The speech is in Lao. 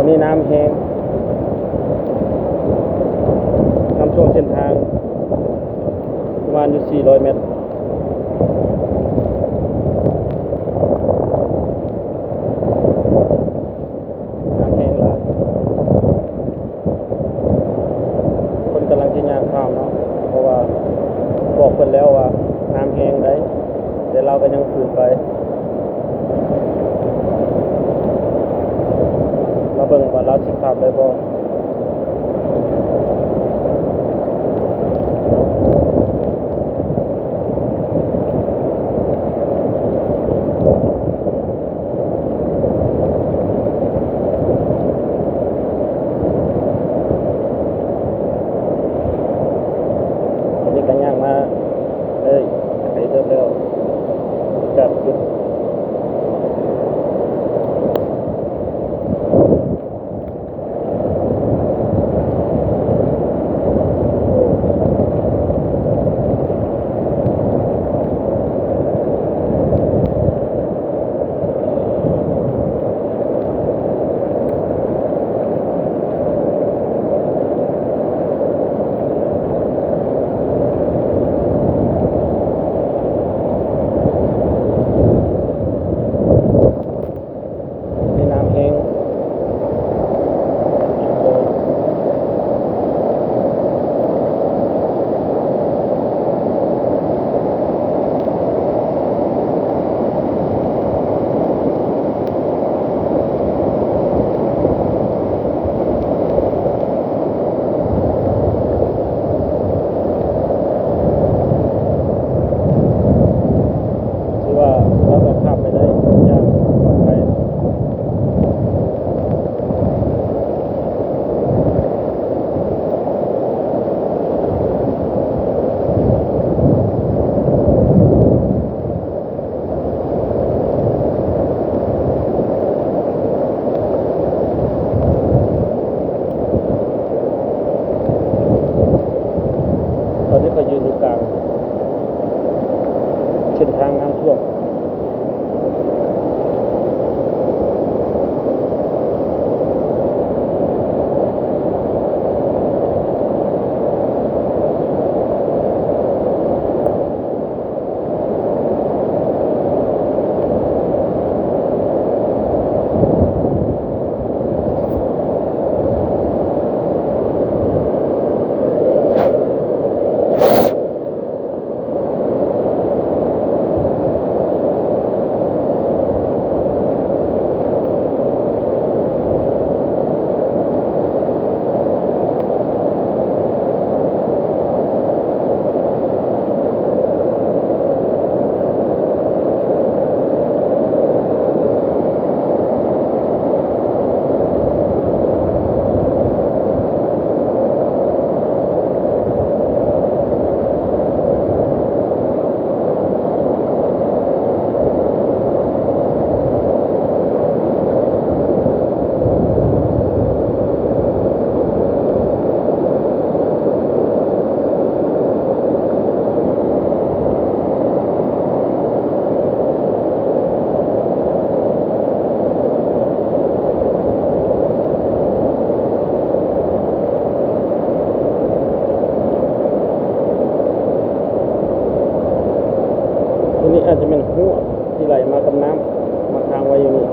ນີ້ນ້ຳແຮງ, ນ້ຳຖ້ວມເສັ້ນທາງປະມານຢູ່ສີ່ຮ້ອຍແມັດ. ນ້ຳແຮງຫຼາຍ, ຄົນກຳລັງຊິຍ່າງຂ້າມເນາະ ເພາະວ່າບອກເພິ່ນແລ້ວວ່ານ້ຳແຮງໃດ໋ ແຕ່ລາວກໍຍັງຝືນໄປ. ມາເບິ່ງວ່າລາວຊິຂ້າມໄດ້ບໍ່. ອັນນີ້ກໍຍ່າງມາເລີຍ ໄກເຕີບແລ້ວ ຈັບຈຸດ. ໃນນ້ຳແຫ້ງ. ຖືວ່າເຮົາກໍຂ້າມໄປໄດ້ຢ່າງປອດໄພ. ຕອນນີ້ຂ້ອຍຢືນຢູ່ກາງເສັ້ນທາງນ້ຳຖ້ວມ. ຕົວນີ້ອາດຈະແມ່ນຮົ້ວທີ່ໄຫຼມາກັບນ້ຳ ມາຄ້າງໄວ້ຢູ່ນີ້.